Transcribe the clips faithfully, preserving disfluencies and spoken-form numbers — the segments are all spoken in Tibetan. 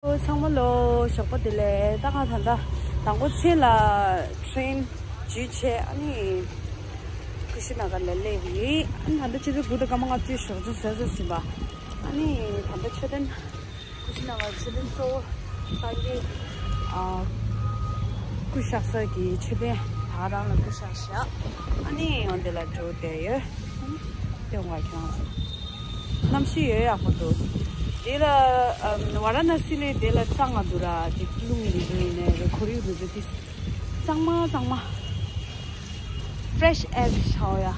ཚང་མ་ལོ་ཞོགས་པ་བདེ་ལེགས། ད་ང་ད་ལྟ་དང་པོ་ཚེ་ལ་ཊེན་འཇུས་བྱས། ཨ་ནི་ཀུ་ཤི་ན་གར་ལ་སླེབས་ཡིན། ཨ་ནི་ད་ལྟ་ཆུ་ཚོད་དགུ་དང་སྐར་མ་ལྔ་བཅུ་ཞེ་གཅིག་ཟིན་པ། ཨ་ནི་ད་ལྟ་མཆོད་རྟེན། ཀུ་ཤི་ན་གར་མཆོད་རྟེན་གཙོ་བོ་སངས་རྒྱས་ཨ་སྐུ་གཤེགས་ས་གི་མཆོད་རྟེན། ད་རང་ལ་སྐུ་གཤེགས་ཤག་ཨ་ནི་ཡང་དེ་ལ་འགྲོ་བསྡད་ཡོད། ཨ་ནི་དེ་འོང་བ་ཁྱེད་རང་ཚོ། གནམ་གཤིས་ཡོད་ཡག་པོ་འདུག་དེ་ལ་ཨམ་ཝ་ར་ཎ་སི་ལས་དེ་ལ་གཙང་ང་འདུག་ར། དེ་རླུང་གི་རུ་ནས་རེ་ཁོར་ཡུག་རུ་ཚོ་དེ་གཙང་མ་གཙང་མ། ཕེ་རེ་ཤི་ཨེར་ཤར་ཡ།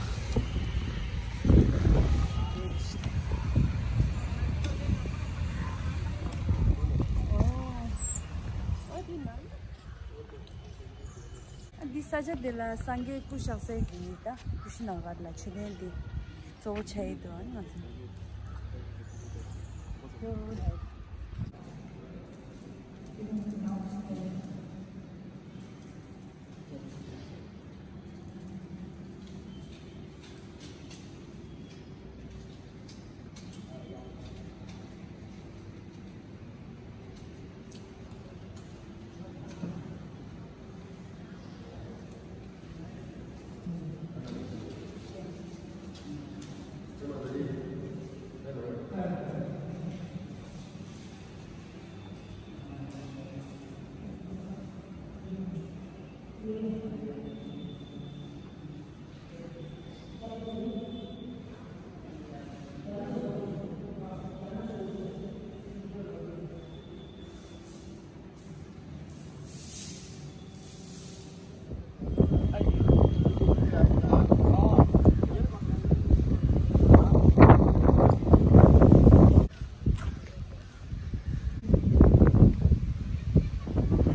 འདི་ས་ཆ་འདི་ལ་སངས་རྒྱས་སྐུ་གཤེགས་སའི་གི་ད་ཀུ་ཤི་ན་གར་ལ་མཆོད་རྟེན་འདི་གཙོ་བོ་ཆགས་ཡི་འདུག་ཨ་ནི་ང་ཚོ། ཧེ་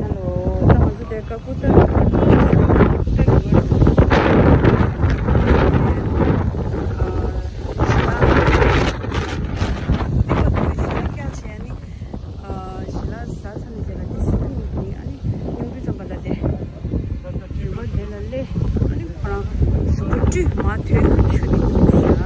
ལོ། ད་ང་ཚོ་དེ་ཀ་ཀུ་ཏ་ཀུ་ཏ་གི་ཝར་ཨ་ཞི་ལ་ཞི་ལ་ཀྱག་བྱས་ནི། ཨ་ཞི་ལ་ཟ་ཚ་ནི་དེ་ལ་དེ་སི་ཀུ་ནི་ཨ་ནི་ཉུང་རུས་ཙམ་པ་ལ་དེ་རི་ཝར་དེ་ལ་སླེབས། ཨ་ནི་ཁོ་རང་གཟུགས་པོ་བཀྲུས་མ་ཐོན་ཆུ་ནི་ཡ།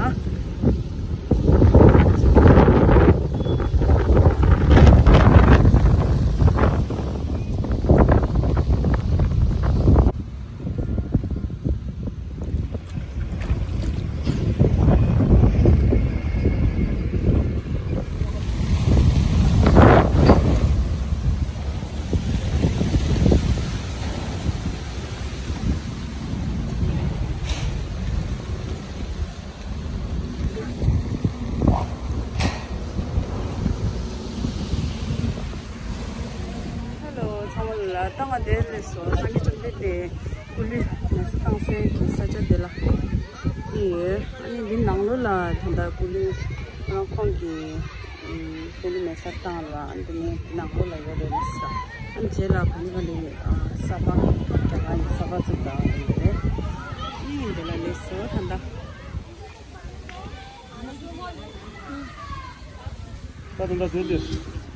ཧེ་ལོ། ཚང་མ་ལ་ད་ང་འདིར་སླེབས་སོང་། སངས་རྒྱས་བཅོམ་ལྡན་འདས་སྐུ་ལུས་མེ་སྲེག་བཏང་སའི་གི་ས་ཆ་འདི་ལ་ཡོད། ཨ་ནི་འདི་ནང་ལོགས་ལ་ད་ལྟ་སྐུ་ལུས་ཁོང་ཁོང་གི་ཨམ་སྐུ་ལུས་མེ་སྲེག་བཏང་ལ། ཨ་ནི་འདི་ནས་ནང་ལོགས་ལ་ཡོད་རེད་ལབ་སོང་། ཨ་ནི་རྗེས་ལ་ག་ནི་ག་ནི་ཨ་གསར་པ་རྒྱ་གར་ནས་གསར་པ་བཙུགས་བཏང་ཡོད་རེད། ཨ་ནི་འདི་ལ་སླེབས་སོང་ད་ལྟ། ད་དུང་ད་དུང་དེ།